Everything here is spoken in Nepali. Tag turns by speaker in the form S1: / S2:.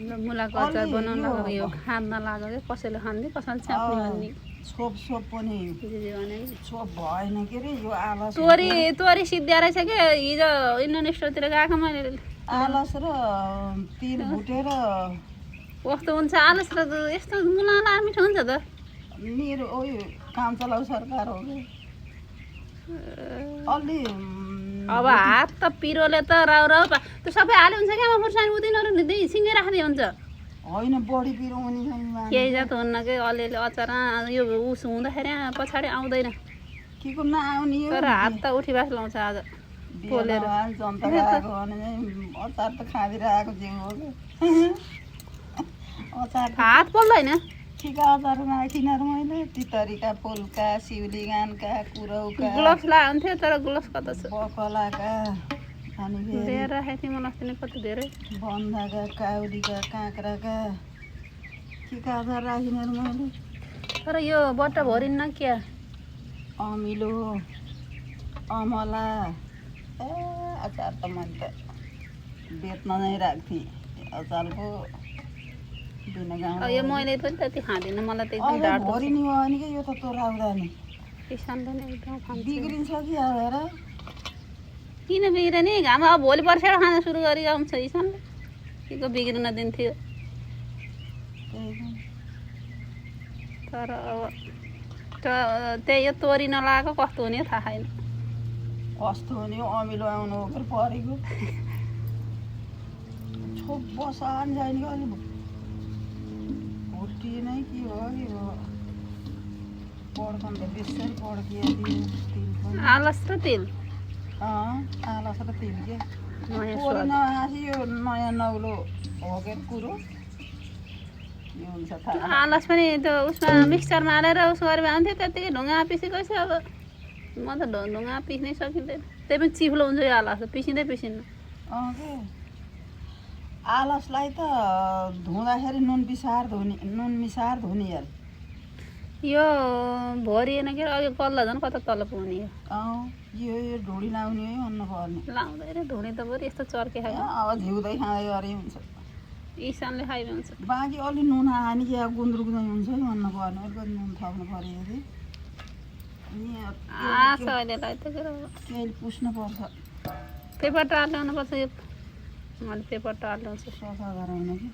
S1: मुलाको अचार बनाउन यो खान लाग्यो कि कसैले खाँदै कसैले छाप्ने भन्ने
S2: छोप छोप पनि छोप भएन के अरे यो आलस
S1: तोरी सिद्धिया रहेछ कि हिजो इन्डियन स्टोरतिर गएको मैले
S2: आलस र तिल भुटेर
S1: कस्तो हुन्छ आलस र यस्तो मुला मिठो हुन्छ त
S2: मेरो उयो काम चलाउ सरकार हो कि अलि
S1: अब हात त पिरोले त राउ राउ त्यो सबै हाल्यो हुन्छ क्या खुर्सानी उदिनहरू लिँदै सिँगै राख्दै हुन्छ
S2: होइन बढी पिरो हुने
S1: केही जात हुन्न कि अलिअलि अचार यो उस हुँदाखेरि पछाडि आउँदैन
S2: के को नआउने
S1: तर हात त उठिबास लाउँछ आज पोलेर
S2: जनता आएको भने अचार त खाँदिरहेको जिउ हो कि अचार
S1: हात पोल्दैन
S2: ठिका अचार राखिन र मैले तितरीका फुलका सिउलीगानका कुरौका
S1: ग्लोभ्स लगायो हुन्थ्यो तर ग्लोभ्स कता छ
S2: बकलाका अनि
S1: धेरै राखेको थिएँ मलाई अस्ति कति धेरै
S2: बन्दाका काउरीका काँक्राका ठिका अचार राखिन र मैले
S1: तर यो बट्टा भरिन्न क्या
S2: अमिलो अमला ए अचार त मैले त बेच्न नै राख्थेँ अचारको
S1: यो मैले पनि त्यति खाँदिनँ मलाई त एकदम ढाड
S2: भरिनी भयो भने कि यो त तोराउँदा नि
S1: किसानले नै एकदम खान्छ
S2: बिग्रिन्छ कि हेर
S1: किन बिग्रिने घाम अब भोलि पर्सेर खान सुरु गरिआउँछ किसानले के को बिग्रिन दिन्थ्यो तर अब त्यही यो तोरी नलागेको कस्तो हुने थाहा छैन
S2: कस्तो हुने हो अमिलो आउनु हो परेको छोप बसान जाने कि अलिक भुटी नै के हो पड्कन त बेसरी पड्कियो तिल पनि
S1: आलस र तेल
S2: आलस र तिल के
S1: नयाँ
S2: पोली नहाँसी यो नयाँ नौलो हो के कुरो के हुन्छ थाहा
S1: आलस पनि त्यो उसमा मिक्सचरमा हालेर उसो गरेर आउँथ्यो त्यत्तिकै ढुङ्गा पिसेको छ अब म त ढुङ्गा पिस्नै सकिँदैन त्यही पनि चिप्लो हुन्छ यो आलस पिसिँदै पिसिन्न
S2: के आलसलाई त धुँदाखेरि नुन मिसाएर धुने यार
S1: यो भरिएन के अघि कल्ला झन् कता तल पुग्ने
S2: यो ढुँडी लाउने है भन्न पर्ने
S1: लाउँदैन ढुँडी त बरु यस्तो चर्के खायो
S2: अब झिउँदै खाँदै गरे हुन्छ
S1: इसानले खाइबे हुन्छ
S2: बाँकी अलि नुन हानी कि अब गुन्द्रुक चाहिँ हुन्छ है भन्न पर्ने अलिकति नुन थप्नु पऱ्यो अरे
S1: अहिलेलाई त
S2: केही पुस्नुपर्छ
S1: पेपर टाल्नु पर्छ यो मैले पेपर टाल्नु
S2: सफा गराउनु कि